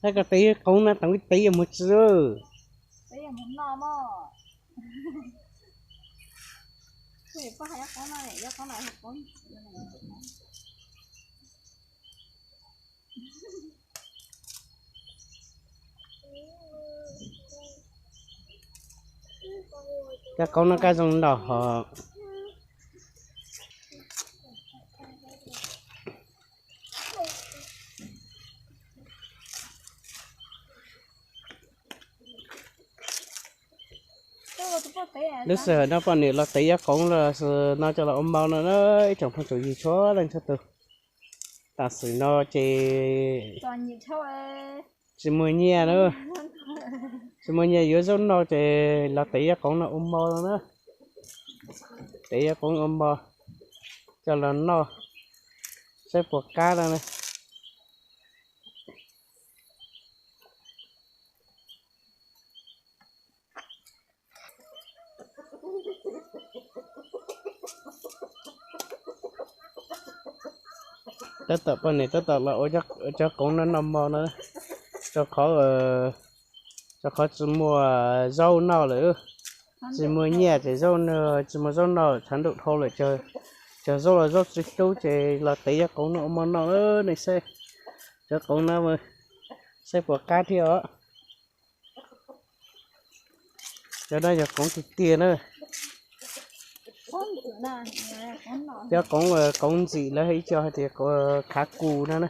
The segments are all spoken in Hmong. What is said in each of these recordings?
Tab koj tev yog qoob na, tev mus tsi. Cov qoob no kaj zoo nraug hos. Lub sij hawm no poj niam los tev yab qoob los no coj los ua npau no na, ib tsoom phooj tsoom ywg txhua leej txhua tus. Tam sim no ces tsis muaj nyiaj na, tsis muaj nyiaj yuav zaub noj ces los tev yab qoob no ua npau no na. Tev yab qoob ua npau coj los noj, saib puas qab no na. Tab tom poj niam tab tom los ua cov qoob no noj mov no, rau qhov, rau qhov tsis muaj zaub noj lawm. Tsis muaj nyiaj ces zaub, tsis muaj zaub noj tshav ntuj dhau lawm, cog zaub los zaub tsis hlub ces los tev cov qoob no ua mov noj nej saib. Cov qoob no saib puas qab thiab os. Cov no yog qoob tiag tiag na. Cov qoob, qoob ntxim lawv ib co hais tias khav kus no na.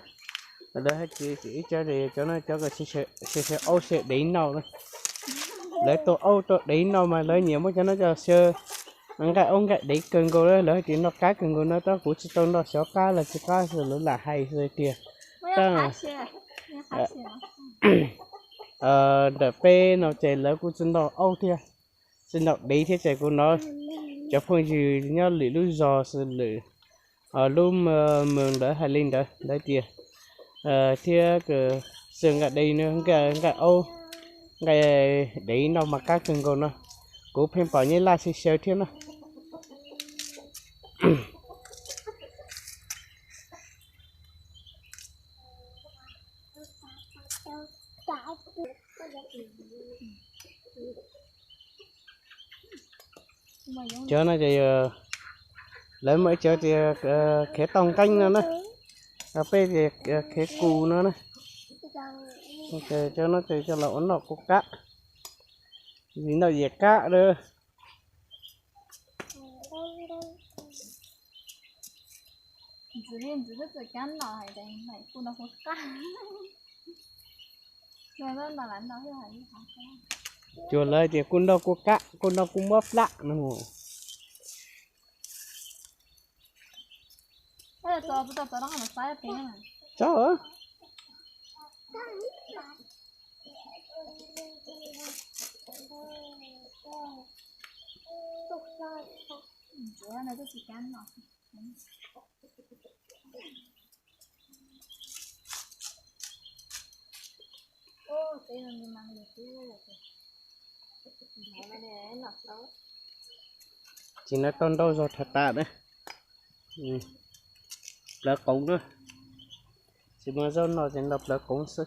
Lawv hais tias ib co, cov no cov sawv aub sawv dev noj na. Lawv tua aub tua dev noj mas lawv nyiam muab cov no coj xyaw nqaij aub nqaij dev kawg nkaus, lawv hais tias noj qab kawg nkaus no, tab kuv tsis tau noj xyov qab los tsis qab, lawv lam hais xwb tiag. Tab ntawm peb no ces lawv kuj tsis noj aub thiab, tsis noj dev thiab ces kuv hnov cov phooj ywg nyob lwm lub zos xws lwm lub moos ntawd hais li ntawd, lawv tias thiab xyaw nqaij dev, nqaij aub, nqaij dev noj mas qab kawg nkaus no. Kuv pheej pom nyab laj xyaw xyaw thiab no. Cov no ces lawv muaj ib cov tias khev tauj nqeeb no na, peb tias khev kus no na. Cov no ces coj los ua noj kuj qab, vim noj yam qab lawm. Cuag lawv tias kuj noj kuj qab, kuj noj kuj mob plab no. Tso. Ces no tau ntau zog tham tas na. Plawv qoov na, tsis muaj zaub noj ces noj plawv qoov xwb.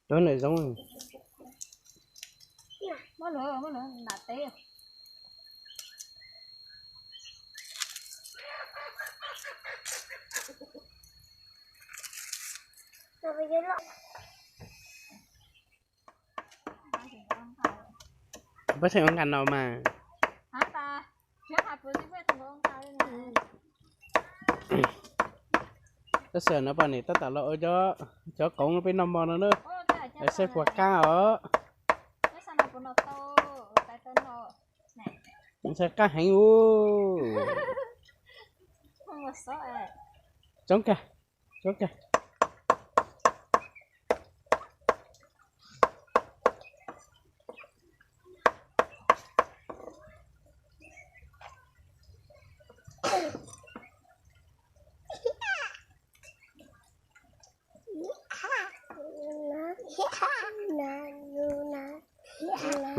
Cov ntawm zoov. Pab tseem ua nkas no mas. Tab sis no poj niam tab tom los ua cov qoov peb noj hmo no na. Saib puas qab os. Ntshai qab heev ub. Tsoob kag, tsoob kag.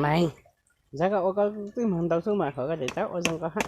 Meej, ntxhais koj ua koj twb mag ntau xwb mas qhov koj tseem tab ua zoo koj hab.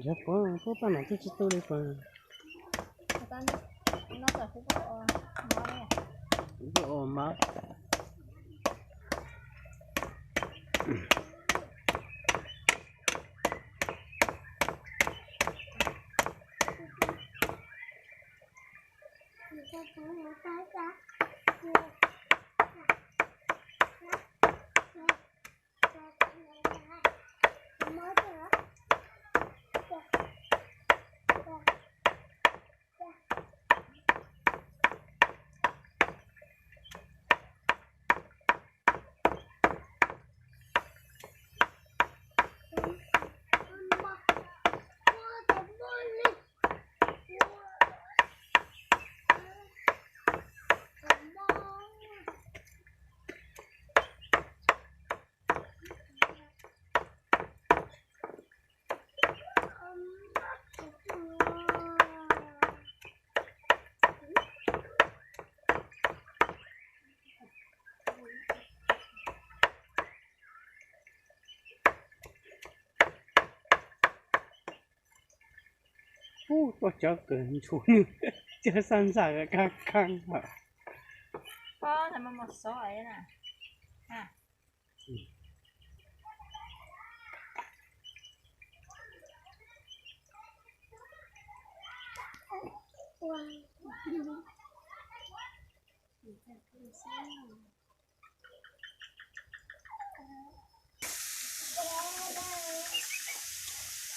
Yog puab, puab paj mam twb tsi tu li puas? Puab ua mab. Ub, tuaj cov kawg ntshua nws, cov xab ntxaj kab khaab.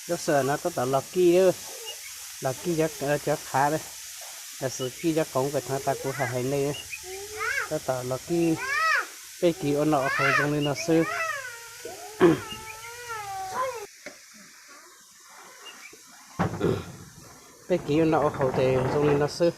Lub sij hawm no tab tom los kij, los kij cov qhav, los sis kij cov qoov kws thaum tas kuv hais hais nej. Tab tom los kij, peb kis ua noj ua haus zoo li no xwb. Peb kis ua noj ua haus ces zoo li no xwb.